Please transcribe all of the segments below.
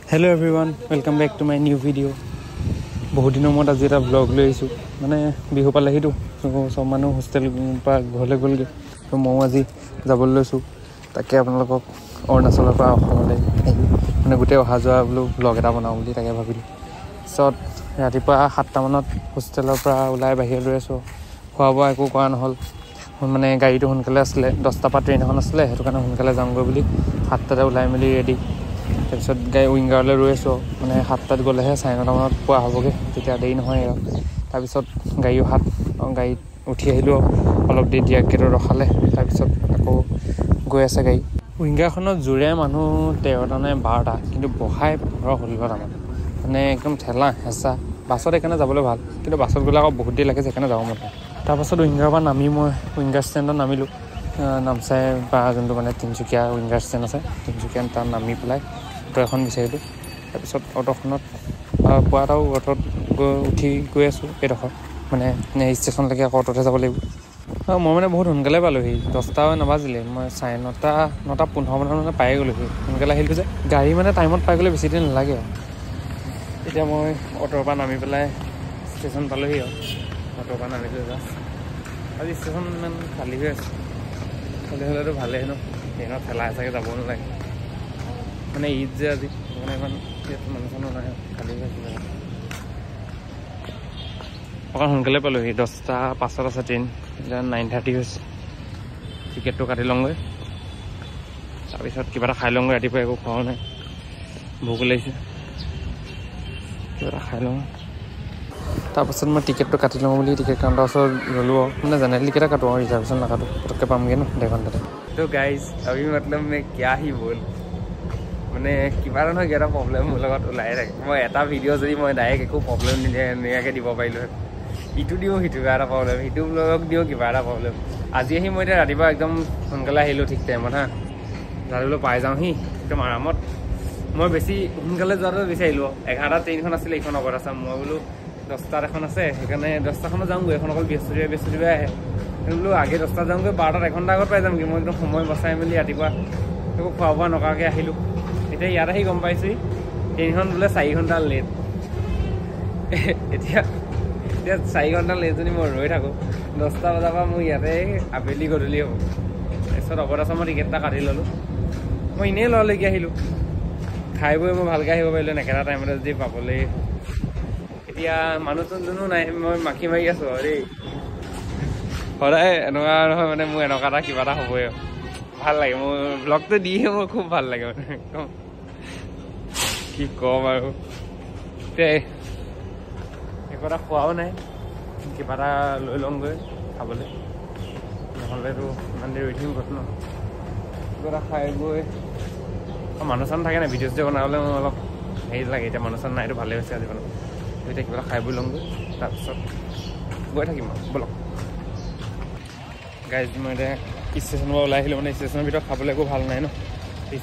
Hello everyone, welcome back to my new video. বহুত দিনৰ মূৰত আজি এটা ব্লগ লৈ আহিছোঁ। মানে বিহু পালেহিতো, চব মানুহ হোষ্টেল পৰা ঘৰলৈ গ'লগৈ, তো ময়ো আজি যাবলৈ লৈছোঁ। তাকে আপোনালোকক অৰুণাচলৰ পৰা অসমলৈ আহি মানে গোটেই অহা যোৱা বোলো ব্লগ এটা বনাওঁ বুলি তাকে ভাবিলোঁ। পিছত ৰাতিপুৱা 7টামানত হোষ্টেলৰ পৰা ওলাই বাহিৰত ৰৈ আছোঁ। খোৱা বোৱা একো কৰা নহ'ল, মানে গাড়ীটো সোনকালে আছিলে, 10টাৰ পৰা ট্ৰেইন এখন আছিলে, সেইটো কাৰণে সোনকালে যামগৈ বুলি 7টাতে ওলাই মেলি ৰেডি। তাৰপিছত গাড়ী উইংগাৰলৈ ৰৈ আছোঁ, মানে 7টাত গ'লেহে 9:30মানত পোৱা হ'বগৈ, তেতিয়া দেৰি নহয় আৰু। তাৰপিছত গাড়ী অহাত গাড়ীত উঠি আহিলোঁ, অলপ দেৰি দিয়াৰ গেটত ৰখালে। তাৰপিছত আকৌ গৈ আছে গাড়ী। উইংগাৰখনত জোৰে মানুহ 13টা নে 12টা, কিন্তু বহাই 15-16টামান, মানে একদম ঠেলা হেঁচা। বাছত সেইকাৰণে যাবলৈ ভাল, কিন্তু বাছত গ'লে আকৌ বহুত দেৰি লাগে, সেইকাৰণে যাব মন নাই। তাৰপাছত উইংগাৰৰ পৰা নামি মই উইংগাৰ ষ্টেণ্ডত নামিলোঁ। নামচাই বা যোনটো মানে তিনিচুকীয়া উইংগাৰ ষ্টেণ্ড আছে, তিনিচুকীয়া, তাত নামি পেলাই অ'টো এখন বিচাৰিলোঁ। তাৰপিছত অ'টোখনত পোৱা এটাও অ'টোত গৈ উঠি গৈ আছোঁ এইডোখৰ মানে ষ্টেচনলৈকে, আকৌ অ'টোতহে যাব লাগিব। মই মানে বহুত সোনকালে পালোঁহি, 10টা নাবাজিলে, মই 9:30 9:15 মানত মানে পায়ে গ'লোহি। সোনকালে আহিলোঁ যে, গাড়ী মানে টাইমত পাই গ'লে বেছি দেৰি নালাগে আৰু। এতিয়া মই অ'টোৰ পৰা নামি পেলাই ষ্টেচন পালোঁহি আৰু। অ'টোৰ পৰা নামিলোঁ জাষ্ট। আজি ষ্টেচন ইমান খালী হৈ আছে, খালী হ'লেতো ভালেই ন, ট্ৰেইনত ঠেলা হেঁচাকৈ যাব নালাগে। মানে ঈদ যে আজি, মানে ইমান ইয়াত মানুহ চানুহ নাই, খালী হৈ আছে। অকণ সোনকালে পালোঁহি, 10টা 5ত আছে ট্ৰেইন, এতিয়া 9:30 হৈছে। টিকেটটো কাটি লওঁগৈ, তাৰপিছত কিবা এটা খাই লওঁগৈ। ৰাতিপুৱা একো খোৱাও নাই, ভোক লাগিছে, কিবা এটা খাই লওঁ। তাৰপাছত মই টিকেটটো কাটি লওঁ বুলি টিকেট কাউণ্টাৰ ওচৰত ৰ'লোঁ আৰু। মানে জেনেৰেল টিকেটে কাটো আৰু, ৰিজাৰ্ভেশ্যন নাকাটো, পটককৈ পামগৈ ন 1.5 ঘণ্টাতে। তো গাইজ, अभी मतलब मैं क्या ही बोल, মানে কিবা এটা নহয় কিবা এটা প্ৰব্লেম মোৰ লগত ওলাই থাকে। মই এটা ভিডিঅ' যদি মই ডাইৰেক্ট একো প্ৰব্লেম নিদিয়াকৈ দিব পাৰিলোহেঁতেন, ইটো দিওঁ সিটো কিবা এটা প্ৰব্লেম, সিটো ব্লগক দিওঁ কিবা এটা প্ৰব্লেম। আজি আহি মই এতিয়া ৰাতিপুৱা একদম সোনকালে আহিলোঁ ঠিক টাইমত, হা যাবলৈ পাই যাওঁহি একদম আৰামত। মই বেছি সোনকালে যোৱাটো বিচাৰিলোঁ, 11টাত ট্ৰেইনখন আছিলে, এইখন অগত আছে। মই বোলো 10টাত এখন আছে, সেইকাৰণে 10টাখনত যাওঁগৈ, এইখন অকল বৃহস্পতিবাৰে বৃহস্পতিবাৰে আহে। বোলো আগে 10টাত যাওঁগৈ, 12টাত 1 ঘণ্টা আগত পাই যামগৈ। মই একদম সময় বচাই মেলি ৰাতিপুৱা একো খোৱা বোৱা নকৰাকৈ আহিলোঁ। এতিয়া ইয়াত আহি গম পাইছোঁহি ট্ৰেইনখন বোলে 4 ঘণ্টা লেট। এতিয়া এতিয়া 4 ঘণ্টা লেট যদি মই ৰৈ থাকোঁ, 10টা বজাৰ পৰা মোৰ ইয়াতে আবেলি গধূলি হ'ব। তাৰপিছত অগত আছে, মই টিকেট এটা কাটি ল'লোঁ। মই এনেই লৰালৰিকৈ আহিলোঁ, খাই বৈ মই ভালকৈ আহিব পাৰিলোঁ একেটা টাইমতে যদি পাবলৈ। এতিয়া মানুহ যোনো নাই, মই মাখি মাৰি আছোঁ আৰু দেই। সদায় এনেকুৱা নহয়, মানে মোৰ এনেকুৱা এটা কিবা এটা হ'বই আৰু। ভাল লাগে মোৰ ব্লগটো দিয়ে, মোৰ খুব ভাল লাগে, মানে একদম কি ক'ম আৰু। এতিয়া একো এটা খোৱাও নাই, কিবা এটা লৈ লওঁগৈ খাবলৈ, নহ'লেতো ইমান দেৰি ৰৈ থাকিম ক'ত ন। কিবা এটা খাই গৈ, মানুহ চানুহ থাকে নাই, ভিডিঅ' চিডিঅ' বনাবলৈ মোৰ অলপ হেৰি লাগে। এতিয়া মানুহ চানুহ নাইতো, ভালেই হৈছে আজি মানে। এতিয়া কিবা এটা খাই বৈ লওঁগৈ, তাৰপিছত গৈ থাকিম আৰু। ব'লক গাইজ, মই এতিয়া ষ্টেচনৰ পৰা ওলাই আহিলোঁ। মানে ষ্টেচনৰ ভিতৰত খাবলৈ একো ভাল নাই ন,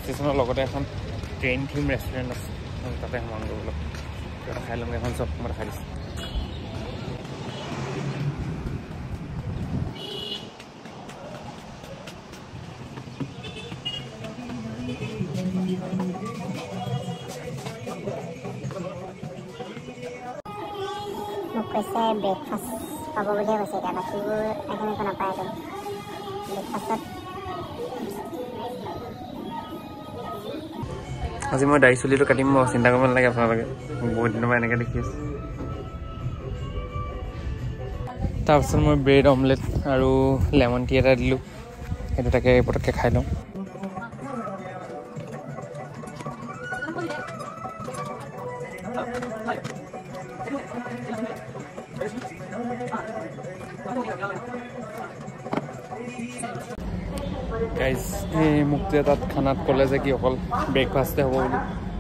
ষ্টেচনৰ লগতে এখন ট্ৰেইন থিম ৰেষ্টুৰেণ্ট আছে, তাতে সোমামগৈ। ব'লক কিবা এটা খাই ল'মগৈ। এখন চব মই দেখাই দিছোঁ। মোক কৈছে ব্ৰেকফাষ্ট পাব বুলিয়ে কৈছে, এতিয়া বাকীবোৰ আইটেম একো নাপায়। ব্ৰেকফাষ্টত আজি মই দাড়ি চুলিটো কাটিম, মই চিন্তা কৰিব নালাগে আপোনালোকে, বহুত দিনৰ পৰা এনেকৈ দেখি আছোঁ। তাৰপাছত মই ব্ৰেড অমলেট আৰু লেমন টি এটা দিলোঁ, সেইটো তাকে পটককৈ খাই লওঁ। গাইজ, এই মোক যে তাত খানাত ক'লে যে কি অকল ব্ৰেকফাষ্টে হ'ব বুলি,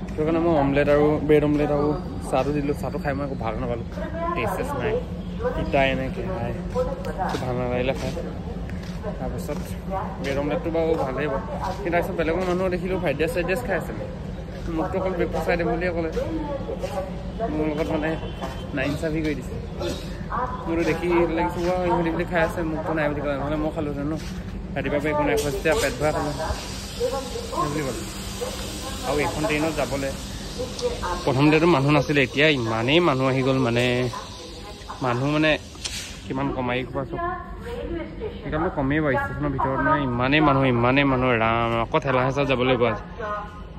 সেইটো কাৰণে মই অমলেট আৰু ব্ৰেড অমলেট আৰু চাহটো দিলোঁ। চাহটো খাই মই একো ভাল নাপালোঁ, টেষ্ট চেষ্ট নাই, তিতা এনেকৈ খাই ভাল নালাগিলে খাই। তাৰপাছত ব্ৰেড অমলেটটো বাৰু ভালেই বাৰু, কিন্তু তাৰপিছত বেলেগৰ মানুহ দেখিলোঁ ফ্ৰাইড ৰাইচ চাইড ৰাইচ খাই আছিলে, মোকতো অকল ব্ৰেকফাষ্ট খাই দিম বুলিয়ে ক'লে। মোৰ লগত মানে নাইনচাফি কৰি দিছে, মোৰতো দেখি লাগিছে ৱা ইহঁতি বুলি খাই আছে, মোকতো নাই বুলি ক'লে, নহ'লে মই খালোঁহেঁতেন ন। ৰাতিপুৱা পৰা একো নাই খোৱা, যেতিয়া পেট ভৰাই খালোঁ বুলি ক'লে। আৰু এইখন ট্ৰেইনত যাবলৈ প্ৰথমতেতো মানুহ নাছিলে, এতিয়া ইমানেই মানুহ আহি গ'ল, মানে মানুহ মানে কিমান কমাই খোৱা চব সেইকাৰণে কমেই বাৰু। ষ্টেচনৰ ভিতৰত মানে ইমানেই মানুহ, ৰাম। আকৌ ঠেলা হেঁচাত যাব লাগিব আজি।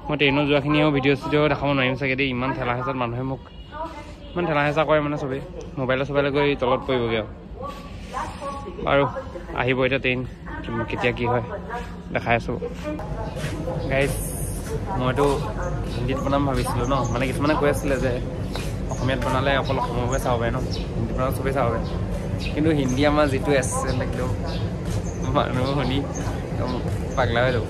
মই ট্ৰেইনত যোৱাখিনিও ভিডিঅ' চিডিঅ' দেখাব নোৱাৰিম চাগে দেই, ইমান ঠেলা হেঁচাত মানুহে মোক ইমান ঠেলা হেঁচা কৰে, মানে চবেই মোবাইলে চবাইলে গৈ তলত পৰিবগৈ আৰু। বাৰু আহিব এতিয়া ট্ৰেইন, কেতিয়া কি হয় দেখাই আছোঁ। গাইজ, মইতো হিন্দীত বনাম ভাবিছিলোঁ ন, মানে কিছুমানে কৈ আছিলে যে অসমীয়াত বনালে অকল অসমৰ বাবে চাব পাৰে ন, হিন্দীত বনালে চবেই চাব পাৰে। কিন্তু হিন্দী আমাৰ যিটো এক্সেণ্ট একদম মানুহ শুনি একদম পাগলা হৈ যাব।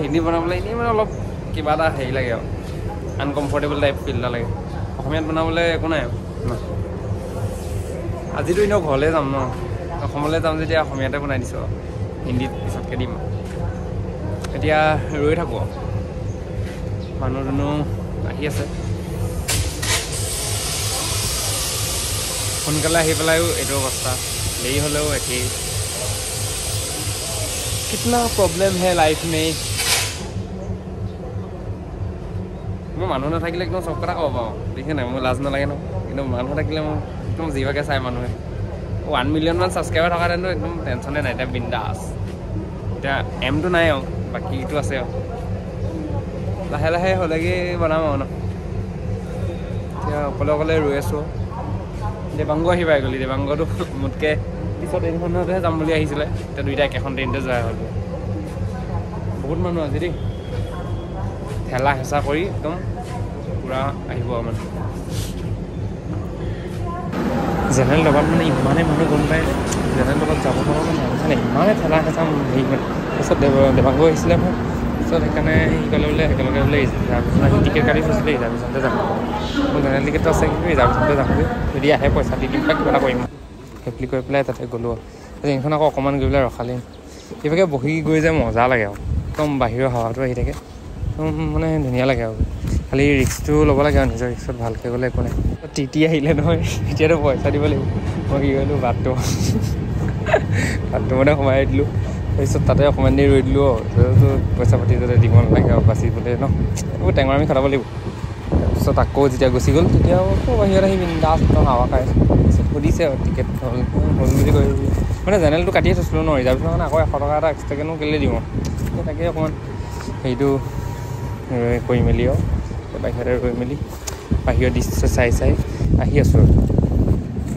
হিন্দী বনাবলৈ এনেই মানে অলপ কিবা এটা হেৰি লাগে আৰু, আনকমফৰ্টেবল টাইপ ফিল এটা লাগে। অসমীয়াত বনাবলৈ একো নাই আৰু ন। আজিতো এনেও ঘৰলৈ যাম ন, অসমলৈ যাম যেতিয়া অসমীয়াতে বনাই দিছোঁ আৰু, হিন্দীত পিছতকৈ দিম। এতিয়া ৰৈ থাকোঁ আৰু, মানুহ দুনুহ আহি আছে। সোনকালে আহি পেলাইও এইটো অৱস্থা, দেৰি হ'লেও একেই। কিতনা প্ৰব্লেম হে লাইফ মে। মই মানুহ নাথাকিলে একদম চব কথা ক'ব পাৰোঁ, দেখিছে নাই, মোৰ লাজ নালাগে ন। কিন্তু মানুহ থাকিলে মোক একদম যিভাগে চাই মানুহে, 1 মিলিয়ন মান ছাবস্ক্ৰাইবাৰ থকাহেঁতেনতো একদম টেনশ্যনে নাই। এতিয়া বিন্দাছ, এতিয়া এমটো নাই আৰু, বাকীটো আছে আৰু। লাহে লাহে হ'লেগৈ বনাম আৰু ন। এতিয়া অকলে অকলে ৰৈ আছোঁ। দেৱাংগ আহি পাই গ'লি, দেৱাংগটো মোতকৈ পিছত ট্ৰেইনখনতহে যাম বুলি আহিছিলে, এতিয়া দুইটা একেখন ট্ৰেইনতে যোৱা হ'ল। বহুত মানুহ আজি দেই, ঠেলা হেঁচা কৰি একদম পূৰা আহিব আৰু মানে। জেনেৰেল ডবাত মানে ইমানেই মানুহ গম পায়, জেনেৰেল ডবাত যাব পৰা মানে ইমানেই ঠেলা হেঁচা হেৰি মানে। তাৰপিছত দেৱাংগ আহিছিলে নহয়, তাৰপিছত সেইকাৰণে সি ক'লে বোলে একেলগে বোলে ৰিজাৰ্ভেশ্যন, সি টিকেট কাটি থৈছিলে, ৰিজাৰ্ভেশ্যনতে যাম। মোৰ জেনেৰেল টিকেটটো আছে কিন্তু ৰিজাৰ্ভেশ্যনতে যামগৈ, যদি আহে পইচা দি দিম বা কিবা এটা কৰিম সেইবুলি কৈ পেলাই তাতে গ'লোঁ আৰু। ট্ৰেইনখন আকৌ অকণমান গৈ পেলাই ৰখালে, এইভাগে বহি গৈ যে মজা লাগে আৰু, একদম বাহিৰৰ হাৱাটো আহি থাকে, একদম মানে ধুনীয়া লাগে আৰু। খালি ৰিস্কটো ল'ব লাগে আৰু, নিজৰ ৰিস্কত ভালকৈ গ'লে একো নাই। টিটি আহিলে নহয়, এতিয়াতো পইচা দিব লাগিব। মই কি কৰিলোঁ, বাথৰুমতে সোমাই দিলোঁ। তাৰপিছত তাতে অকণমান দেৰি ৰৈ দিলোঁ আৰু, পইচা পাতি যাতে দিব নালাগে আৰু বাচিবলৈ ন, এইবোৰ টেঙৰ আমি খটাব লাগিব। তাৰপিছত আকৌ যেতিয়া গুচি গ'ল, তেতিয়া আকৌ বাহিৰত আহি বিন্দাছ একদম হাৱা খাই আছোঁ। তাৰপিছত সুধিছে আৰু টিকেট হ'ল হ'ল বুলি কৈ, মানে জেনেৰেলটো কাটিয়ে থৈছিলোঁ ন, ৰিজাৰ্ভেশ্যনৰ কাৰণে আকৌ 100 টকা এটা এক্সট্ৰাকৈনো কেলৈ দিওঁ, তাকে অকণমান হেৰিটো কৰি মেলি আৰু বাহিৰতে ৰৈ মেলি বাহিৰৰ দৃশ্য চাই চাই আহি আছোঁ আৰু।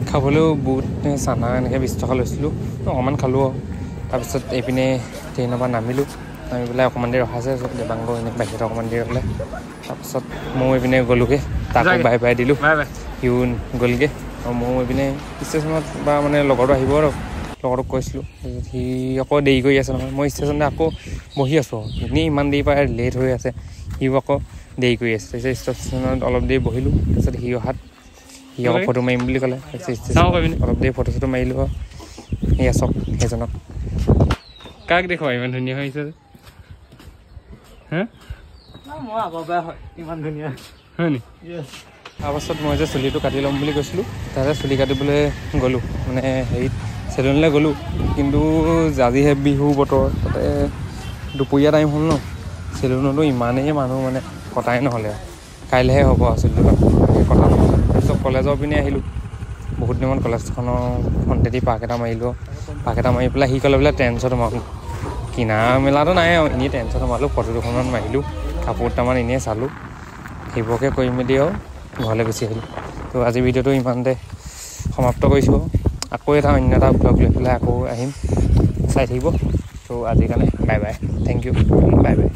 খাবলৈও বুট চানা এনেকৈ 20 টকা লৈছিলোঁ, অকণমান খালোঁ আৰু। তাৰপিছত এইপিনে ট্ৰেইনৰ পৰা নামিলোঁ, নামি পেলাই অকণমান দেৰি ৰখাইছে, তাৰপিছত দেৱাংগ এনে বাহিৰত অকণমান দেৰি ৰ'লে। তাৰপিছত ময়ো এইপিনে গ'লোগৈ, তাকো বাই বাই দিলোঁ, সিও গ'লগৈ। আৰু ময়ো এইপিনে ষ্টেচনত বা মানে লগৰটো আহিব আৰু, লগৰটোক কৈছিলোঁ, তাৰপিছত সি আকৌ দেৰি কৰি আছে নহয়। মই ষ্টেচনতে আকৌ বহি আছোঁ, এনেই ইমান দেৰি পৰা লেট হৈ আছে, সিও আকৌ দেৰি কৰি আছে। তাৰপিছত ষ্টেচনত অলপ দেৰি বহিলোঁ, তাৰপিছত সি অহাত সি আকৌ ফটো মাৰিম বুলি ক'লে। তাৰপিছত ষ্টেচনত অলপ দেৰি ফটো চটো মাৰিলোঁ আৰু। সেয়া চব সেইজনক কাক দেখুৱাই ইমান ধুনীয়া হৈছে হয় নি। তাৰপাছত মই যে চুলিটো কাটি ল'ম বুলি কৈছিলোঁ, তাতে চুলি কাটিবলৈ গ'লোঁ, মানে হেৰিত চেলুনলৈ গ'লোঁ। কিন্তু আজিহে বিহু বতৰ, তাতে দুপৰীয়া টাইম হ'ল ন, চেলুনতো ইমানেই মানুহ মানে কটাই নহ'লে আৰু, কাইলৈহে হ'ব আৰু চুলিটো কটা। তাৰপিছত কলেজৰ পিনে আহিলোঁ, বহুত দিনত কলেজখনৰ ফ্ৰণ্টেদি পাক এটা মাৰিলোঁ। পাক এটা মাৰি পেলাই সি ক'লে বোলে টেন্সত সোমালোঁ, কিনা মেলাটো নাই আৰু, এনেই টেন্সত সোমালোঁ, ফটো দুখনমান মাৰিলোঁ, কাপোৰ দুটামান এনেই চালোঁ, সেইবোৰকে কৰি মেলি আৰু ঘৰলৈ গুচি আহিলোঁ। তো আজিৰ ভিডিঅ'টো ইমানতে সমাপ্ত কৰিছোঁ, আকৌ এটা অন্য এটা ব্লগ লৈ পেলাই আকৌ আহিম, চাই থাকিব। ত' আজিৰ কাৰণে bye bye, thank you, bye bye.